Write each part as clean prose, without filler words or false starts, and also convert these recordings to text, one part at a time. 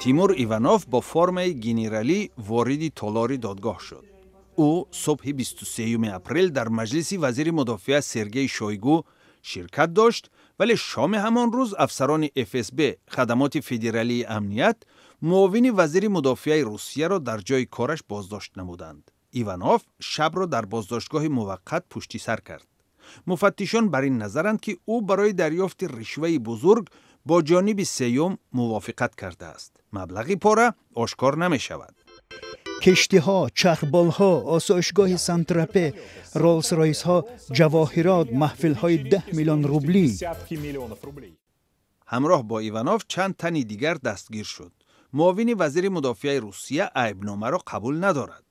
Тимур Иванов бо формаи генералӣ вориди толори додгоҳ шуд. Ӯ субҳи 23 апрел дар маҷлиси вазири мудофиа Сергей Шойгу ширкат дошт, вале шоми ҳамон рӯз афсарони ФСБ, Хадамоти федералии амният, муовини вазири мудофиаи Русияро дар ҷои кораш боздошт намуданд. Иванов шабро дар боздоштгоҳи муваққат пушти сар кард. Муфаттишон бар ин назаранд, ки ӯ барои дарёфти ришваи бузург бо ҷониби сеюм мувофиқат кардааст. Маблағи пора ошкор намешавад. Киштиҳо, чархболҳо, осоишгоҳи Сан-Тропе, Ролс-Ройсҳо, ҷавоҳирот, маҳфилҳои 10 миллион рублӣ. Ҳамроҳ бо Иванов чанд тани дигар дастгир шуд. Муовини вазири мудофиаи Русия айбномаро қабул надорад.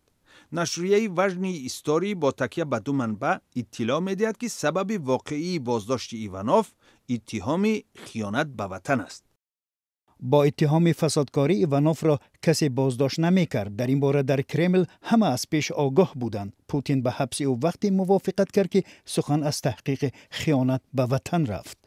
Нашрияи «Важные истории» бо такя ба ду манбаъ иттилоъ медиҳад, ки сабаби воқеии боздошти Иванов иттиҳоми хиёнат ба ватан аст. Бо иттиҳоми фасодкорӣ Ивановро касе боздошт намекард. Дар ин бора дар Кремл ҳама аз пеш огоҳ буданд. Путин ба ҳабси ӯ вақте мувофиқат кард, ки сухан аз таҳқиқи хиёнат ба ватан рафт.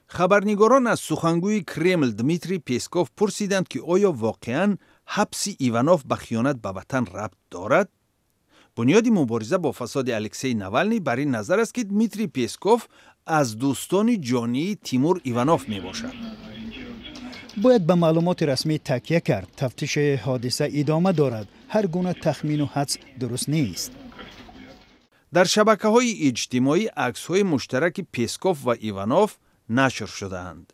Хабарнигорон аз сухангӯи Кремл Дмитрий Песков пурсиданд, ки оё воқеан ҳабси Иванов ба хиёнат ба ватан рабт дорад. Бунёди мубориза бо фасоди Алексей Навалний бар ин назар аст, ки Дмитрий Песков аз дӯстони ҷонии Тимур Иванов мебошад. Бояд ба маълумоти расмӣ такя кард. Тафтиши ҳодиса идома дорад. Ҳар гуна тахмину ҳадс дуруст нест. Дар шабакаҳои иҷтимоӣ аксҳои муштараки Песков ва Иванов нашр шудаанд.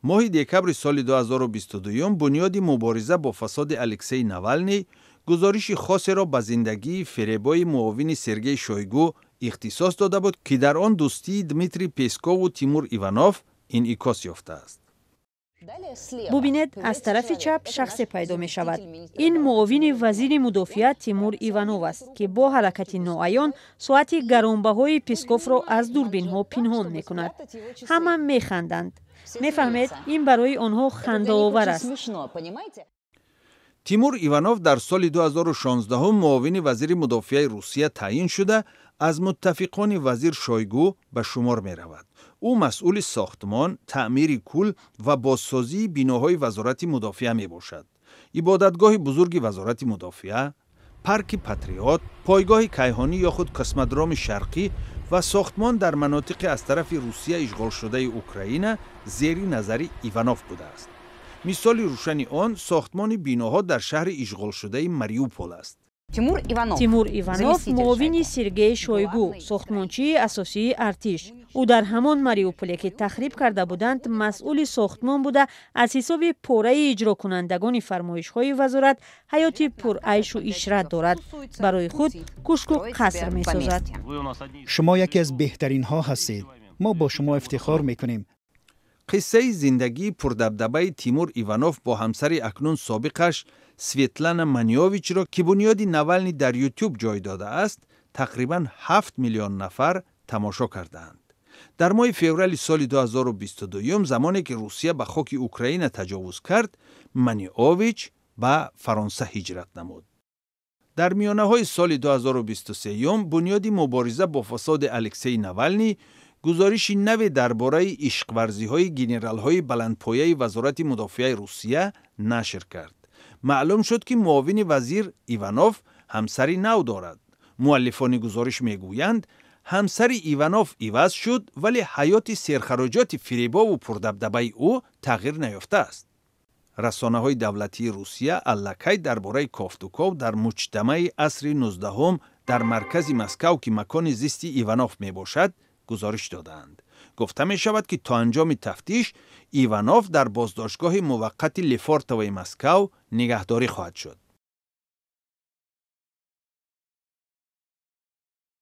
Моҳи декабри соли 2022 Бунёди мубориза бо фасоди Алексей Навалний гузориши хосеро ба зиндагии фиребои муовини Сергей Шойгу ихтисос дода буд, ки дар он дӯстии Дмитрий Пескову Тимур Иванов инъикос ёфтааст. Бубинед, аз тарафи чап шахсе пайдо мешавад. Ин муовини вазири мудофиа Тимур Иванов аст, ки бо ҳаракати ноаён соати гаронбаҳои Песковро аз дурбинҳо пинҳон мекунад. Ҳама механданд, мефаҳмед, ин барои онҳо хандаовар аст. Тимур Иванов дар соли 2016 муовини вазири мудофиаи Русия таъин шуда, аз муттафиқони вазир Шойгу ба шумор меравад. Ӯ масъули сохтмон, таъмири кул ва бозсозии биноҳои Вазорати мудофиа мебошад: ибодатгоҳи бузурги Вазорати мудофиа, парки Патриот, пойгоҳи кайҳонӣ ё худ Космодроми Шарқӣ ва сохтмон дар манотиқи аз тарафи Русия ишғолшудаи Украина зери назари Иванов будааст. Мисоли рӯшани он сохтмони биноҳо дар шаҳри ишғолшудаи Мариупол аст. Тимур Иванов, муовини Сергей Шойгу, сохтмончии асосии артиш. Ӯ дар ҳамон Мариуполе, ки тахриб карда буданд, масъули сохтмон буда, аз ҳисоби пораи иҷрокунандагони фармоишҳои вазорат ҳаёти пурайшу ишрат дорад, барои худ кӯшку қаср месозад. Шумо яке аз беҳтаринҳо ҳастед. Мо бо шумо ифтихор мекунем. Қиссаи зиндагии пурдабдабаи Тимур Иванов бо ҳамсари акнун собиқаш Светлана Маниовичро, ки бунёди Навални дар Ютуб ҷой додааст, тақрибан 7 миллион нафар тамошо кардаанд. Дар моҳи феврали соли 2022, замоне ки Русия ба хоки Украина таҷовуз кард, Маниович ба Фаронса ҳиҷрат намуд. Дар миёнаҳои соли 2023 Бунёди мубориза бо фасоди Алексей Навалний гузориши наве дар бораи ишқварзиҳои генералҳои баландпояи Вазорати мудофиаи Русия нашр кард. Маълум шуд, ки муовини вазир Иванов ҳамсари нав дорад. Муаллифони гузориш мегӯянд, ҳамсари Иванов иваз шуд, вале ҳаёти серхароҷоти фиребову пурдабдабаи ӯ тағйир наёфтааст. Расонаҳои давлатии Русия аллакай дар бораи кофтуков дар муҷтамаи асри 19-ум дар маркази Москав, ки макони зисти Иванов мебошад, гузориш додаанд. Гуфта мешавад, ки то анҷоми тафтиш Иванов дар боздоштгоҳи муваққати Лефортовои Москав нигаҳдорӣ хоҳад шуд.